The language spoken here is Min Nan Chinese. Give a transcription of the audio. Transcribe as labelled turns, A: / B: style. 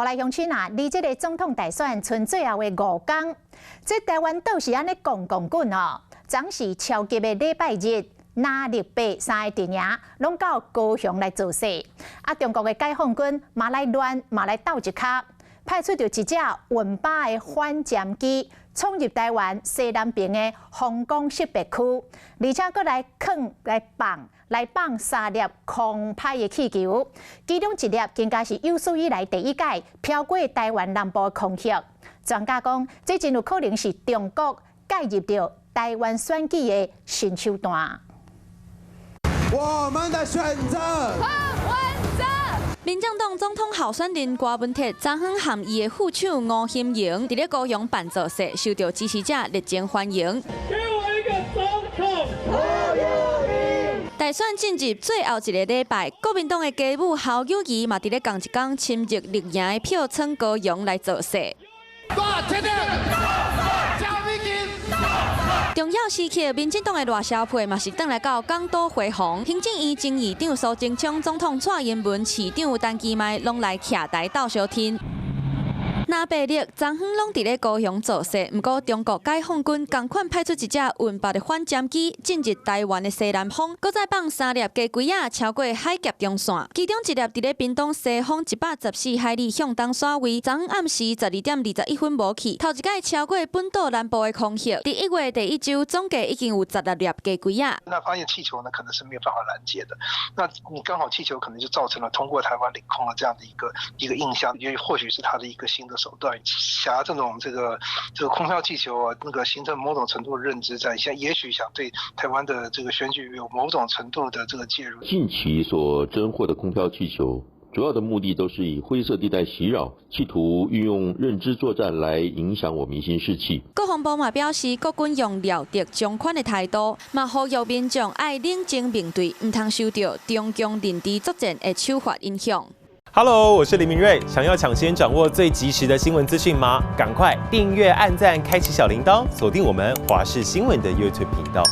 A: 好來，鄉親啊，離這个總統大選賰最後的5工，這台灣島是按呢摃摃滾哦。昨是超級的禮拜日，藍綠白三个陣營攏到高雄來造勢。啊，中國的解放軍嘛來亂，嘛來鬥一跤，派出著一隻運靶的反潛機，衝入台灣西南邊的風光識別區，而且閣來囥來放來放三粒空拍的氣球，其中一粒更加是有史以來第一擺飄過台灣南部的空域。專家講，這真有可能是中國介入著台灣選舉的新手段。
B: 我們的選擇。
C: 柯文哲。
D: 民進黨總統候選人柯文哲昨昏和伊的副手吳欣盈佇咧高雄辦造勢，受到支持者熱情歡迎。
E: 給我一個總統。
D: 大選進入最後一个禮拜，國民黨的家母侯友宜嘛佇咧仝一工深入綠營的票倉高雄來造勢。
E: 賈美金。
D: 重要時刻，民進黨的賴蕭配嘛是轉來到港島回訪，行政院前議長蘇貞昌、總統蔡英文、市長陳其邁攏來徛台鬥相挺。藍白綠昨昏攏佇咧高雄造勢，毋過中國解放軍仝款派出一隻運靶的反潛機進入台灣的西南方，閣再放三粒雞胿仔超過海峽中線，其中一粒佇咧屏東西方114海里向東徙位，昨昏暗時12點21分無去，頭一擺超過本島南部的空域。佇1月第一週總計已經有16粒雞胿仔。
F: 那發現氣球呢，可能是沒有辦法攔截的。那你剛好氣球可能就造成了通過台灣領空的這樣的一個印象，也或許是它的一個新的手段，挾這種這個空飄氣球啊，那個形成某種程度的認知戰，現也許想對台灣的這個選舉有某種程度的這個介入。
G: 近期所偵獲的空飄氣球，主要的目的都是以灰色地帶襲擾，企圖運用認知作戰來影響我民心士氣。
D: 國防部嘛表示，國軍用料敵從寬的態度，嘛呼籲民眾愛冷靜面對，毋通受著中共認知作戰的手法影響。
H: Hello，我是林明睿，想要搶先掌握最及時的新聞資訊嗎？趕快訂閱、按讚、開啟小鈴鐺，鎖定我們華視新聞的 YouTube 頻道。